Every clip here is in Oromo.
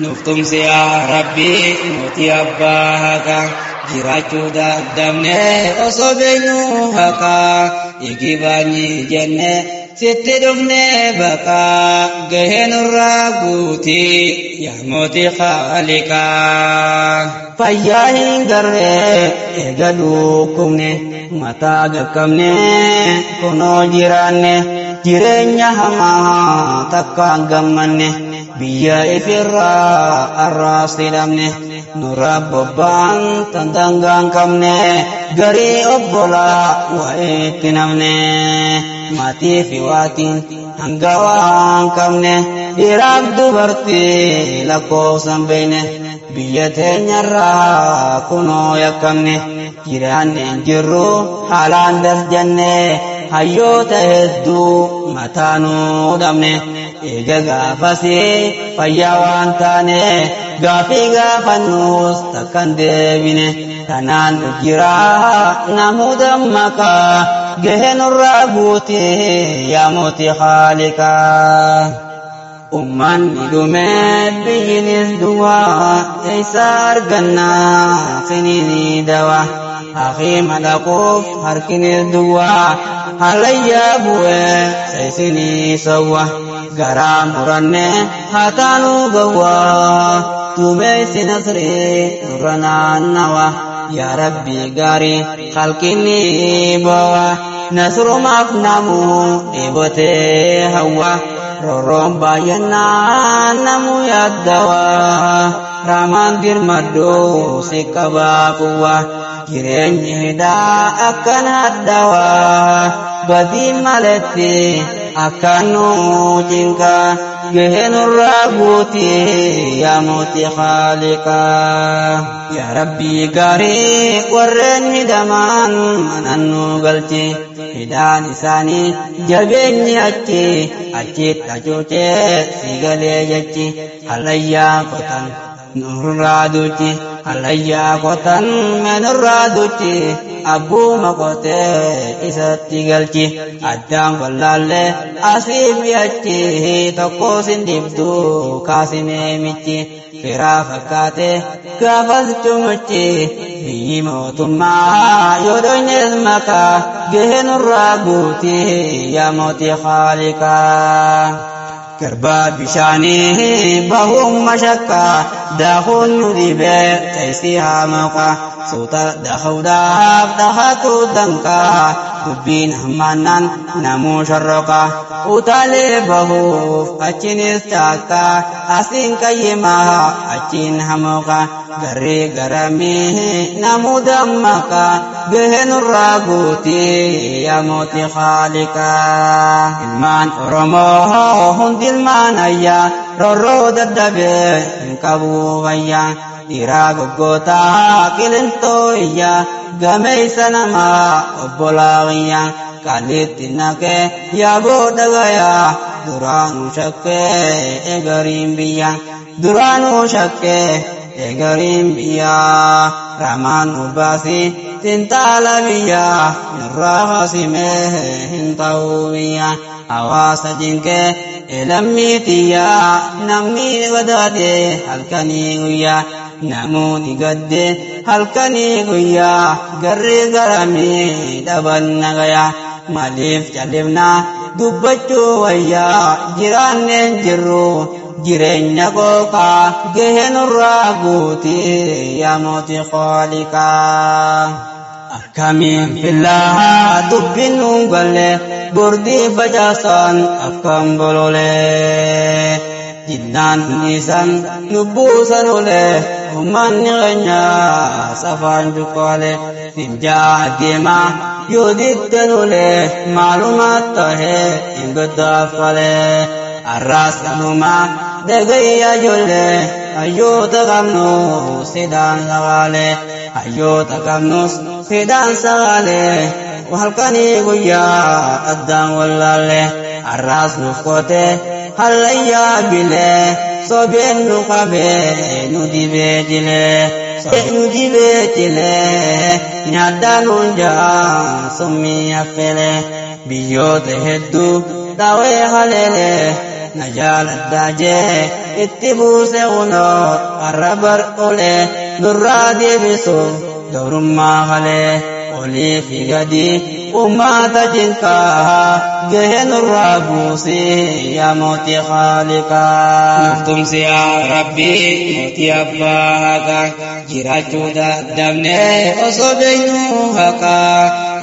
Nuuf tumsi yaa Rabbi mootii abbaa haqaa jiraachuu dadhabne osoo beeknu haqaa igibaanyi jenne sitti dhufne baqaa gahee nurraa guutii yaa mootii khaaliqaa. Fayyaa hin garree eega dhukkubne mataa gaqqabne kunoo jiraanne jireenya hamaa takkaan gammanne. Biyya ifirraa arraas hidhamne nurra bobba'an tan daangaan qabne garii obbolaa wa'itti namne maatii fi waatiin hanga waan qabne dhiiraaf dubartii lakkoofsan beekne biyya teenyarraa kunoo yakkamne jiraanne hin jirru haalaan das jenne hayyoota hedduu mataa nuu dhabne eega gaafasii fayyaa waan taane gaafii gaafannuus takkan deebine tanaan nu jira namuu dammaqaa gahe nurraa guuti yaa mootii haaliqaa. Ummanni dhume biyyinis duwwaa eessa argannaa kiniinii dawaa hakiima dhaquuf harkinis duwwaa hallayyaa bu'ee seesinii sawwa garaa muranne haa taanuu gawwaa duumessi nasrii nurra naannawa yaa rabbii gaarii halkinni boowa nasrumaaf namuu dheebotee hawwa roorroon baay'annaan namuu yaaddawa raamaan dirmadhu si qabaa quwwa jireenyi hidhaa akkan hadhawa badii maletti akkan nu cinqa gahee nurraa guuti yaa mootii haaliqaa. Yaa Rabbii gaarii warreen hidhamaan manan nu galchi hidhaan isaanii jabeenyi achi achitti hacuucee si galee jechi hallayyaa qotan nurraa duuchi hallayyaa qotan nurraa duuchi abbuuma qotee isatti galchi addaan wallaallee asii fi achi tokko sin dhibdu kaasimee michi. Firaa fakkaate gaafas cumuchi biyyi mootummaa yoo dhoynes maqaa gahee nurraa guuti yaa mootii haaliqaa. Garbaa bishaanii bahuun mashakkaa daakuun nu dhibee teessii haa maqaa suuta dakuudhaaf dhahatu danqaa dubbiin hammaannaan namuu shorroqaa utaalee bahuuf achinis caakkaa. Asiin qayyimaa achiin hamuqa garri garamii namuu dammaqa gahe nurraa guuti yaa mootii haaliqaa. Ilmaan Oromoo hundi ilmaan ayyaa roorroo dadhabee hin qabu wayyaa dhiiraa goggootaa qilintoo iyyaa gameessa namaa obbolaa wayyaa. Qaalitti naqee yaaboo dhagayaa duraanuu shakkee egariin biyya duraanuu shakkee egariin biyya ramaan nu baasi xinxaala biyya nurraa hasimee hin ta'uu biyya hawaasa cinqee lammii tiyya namni wadaadee halkanii guyyaa Namoonni gadde halkanii guyyaa garri garamii dhaban nagaya maaliif callifnaa dubbachuu wayyaa jiraanneen jirru jireenya qooqaa gahe nurraa guuti yaa mootii khaaliqaa. Akkamiin fillaa dubbiin nuun galle gordii facaasaan akkam bololee jinnaan dhiisan lubbuusan olee ummanni keenya safaan cuqqaale finjaa deemaa yoo diddan olee maaluma tahee hin gaddaaffalee arraas kanumaa dhagayya ijoollee hayyoota qabnu sidaan lawaalee. Hayyoota qabnus fedhaan sagaalee halkanii guyyaa addaan wallaalle har'aas nuuf qote hallayyaa bilee sobeen nu qabee nu dibee jilee nu dibee jilee nyaaddaa nuun jaa summii affeelee biyyoota hedduu dhawee haleelee na jaaladhaa jee Itti buuse kunoo har'a bar olee nurraa deebisuuf gabrummaa malee olii fi gadi ummata cinqaa gahe nurraa buusii yaa mootii haaliqaa. Nuuf tumsi yaa Rabbii mootii abbaa haqaa jiraachuu dadhabnee osoo beeknuu haqaa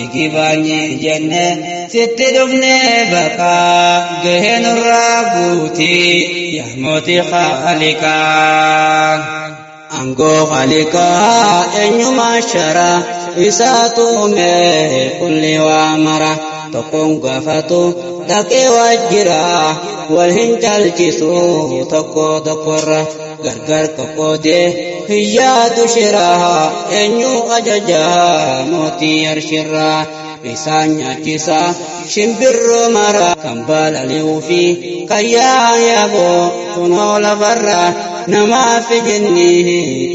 igibaanyi jenne sitti dhufnee baqaa gahe nurraa guutii yaa mootii haaliqaa. Angoo haaliqaa eenyumaa shara isaatu uume kulli waa mara tokkoon gaafatu dhaqee waajjira wal hin caalchisu tokko tokkorra gargar qoqqoodee hiyyaatu shira eenyu ajaja mootii arshirraa isaan nyaachisa shimbirroo mara kan balali'uu fi kan yaaboo kunoo lafarra namaaf jenni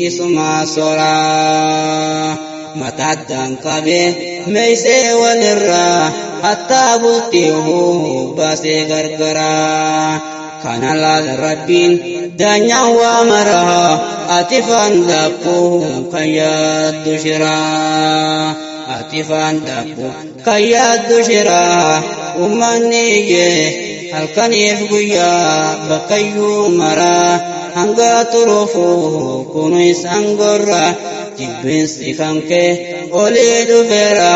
isuma soraa. Mataddaan qabee meeysee walirraa hattaa bultiihuu baasee gargaraa. Kana laal Rabbiin daanyaan waa maraa ati faan daakkuu kan yaaddu shiraa. Ati faan daakkuu kan yaaddu shiraa. Uummanni iyyee halkaniif guyyaa bakkayyuu maraa hanga turuufuu kunu isaan gorra jibbinsi kan kee olii dhufeera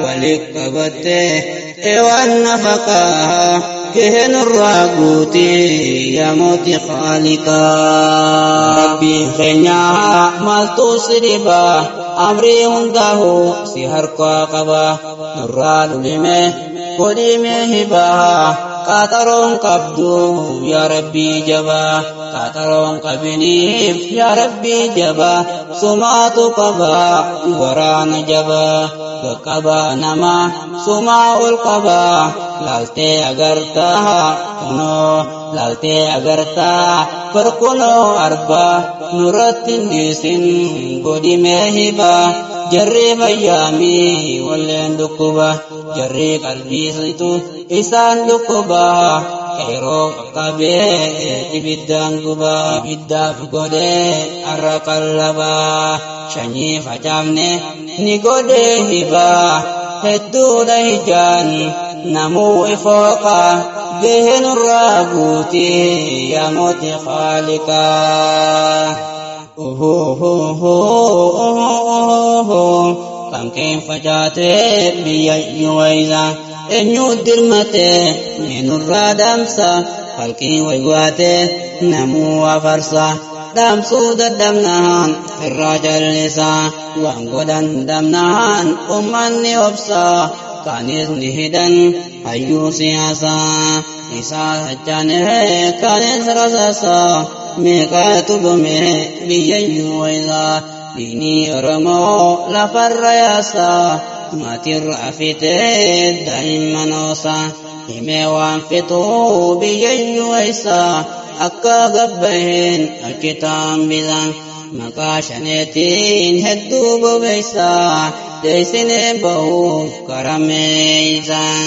wali qabattee eewwan nafaqaa gahee nurraa guutii yaa mootii haaliqaa. Rabbiin keenyaa maaltu si dhiba amrii hundaahu si harkaa qaba nurraa lulime godhime hibaa qaxaroon qabdu yaa Rabbii jabaa qaxaroon qabiniif yaa Rabbii jabaa sumaatu qabaa waraana jabaa qaqqabaa namaa sumaa ol qabaa laaltee agartaa kunoo laaltee agartaa barkunoo arbaa nurratti hin dhiisin godhimee hibaa jarri fayyaamii walleen dhukkuba jarri qalbiisitu isaan dhukkuba qeeroo qaqqabee ibiddaan gubaa ibiddaaf godhee har'a qallabaa shanyii facaafne ni godhee hibaa hedduudha ijaan namuu ifooqa gahee nurraa guutii yaa mootii haaliqaa. Kan keen facaatee biyya yuwayza eenyu dirmatee nurraa dhaamsa halkii waywaatee namuu afarsa dhaamsuu dadhabnaan irraa jallisa waan godhan dhabnaan ummanni obsa kaanis ni hidhan hayyuu siyaasaa isaa sochaanee kaanis rasaasa meeqaatu dhume biyya yuwayza diinii Oromoo lafarra yaasa maatirra fitee daa'imman oosa himee waan fixuu biyya yuwaysa akka gabbaheen achitaan bisa maqaa shaneetiin hedduu bobeessa deessinee bahuuf karameeysan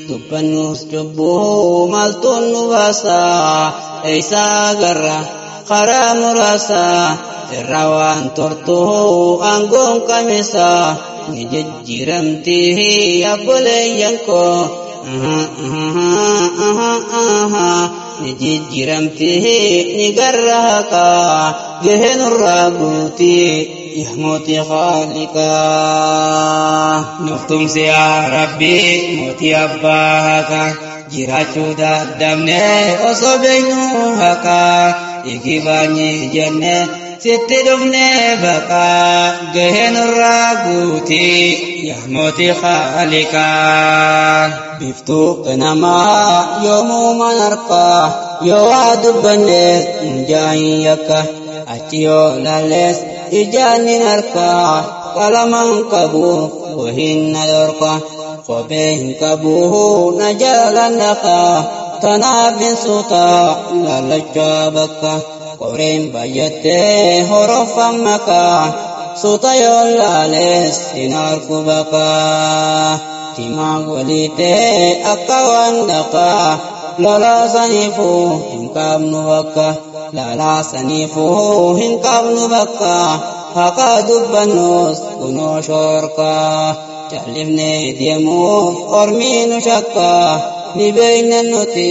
dubbannuus cubbuu maaltuun nu baasa eeysaa garra karaa muraasa irra waan tortuu aangoon qamisa ni jijjiiramti abboleeyyan koo ni jijjiiramti ni garra haqaa gahee nurraa guutii yaa mootii haaliqaa. Nuuf tumsi yaa Rabbii mootii abbaa haqaa jiraachuu dadhabnee osoo beeknuu haqaa igibaanyi jennee sitti dhufnee baqaa gahee nurraa guutii yaa mootii haaliqaa. Biftuu ganamaa yoomuu man harkaa yoo waa dubbannees hunjaahin yakka achi yoo laallees ijaan hin harkaa qalaman qabu wahin na dhorka kophee hin qabu na jalan dhaqaa tanaaf hin suutaa laalachaa bakka qoreen baay'attee horoffan makaa suuta yoo laalees hin argu bakaa timaa waliitee akka waan dhaqaa Lolaa saniifuu hin qabnu bakka, lolaa saniifuu hin qabnu bakka, haqaa dubbannus kunoo shorkaa. Callifnee deemuuf ormii nu shakkaa, ni beeyna nuti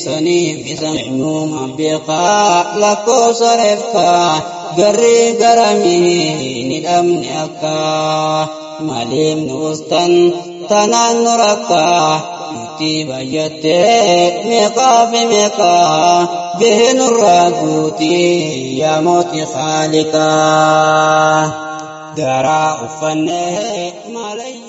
saniif isa eenyuma beekaa lakkoofsa reefkaa garri garamii ni dhabne akka maaliif nu ustan tanaan nu rakkaa nutti baay'attee meeqaa fi meeqaa gahee nurraa guutii yaa mootii haaliqaa garaa uffannee maalayya.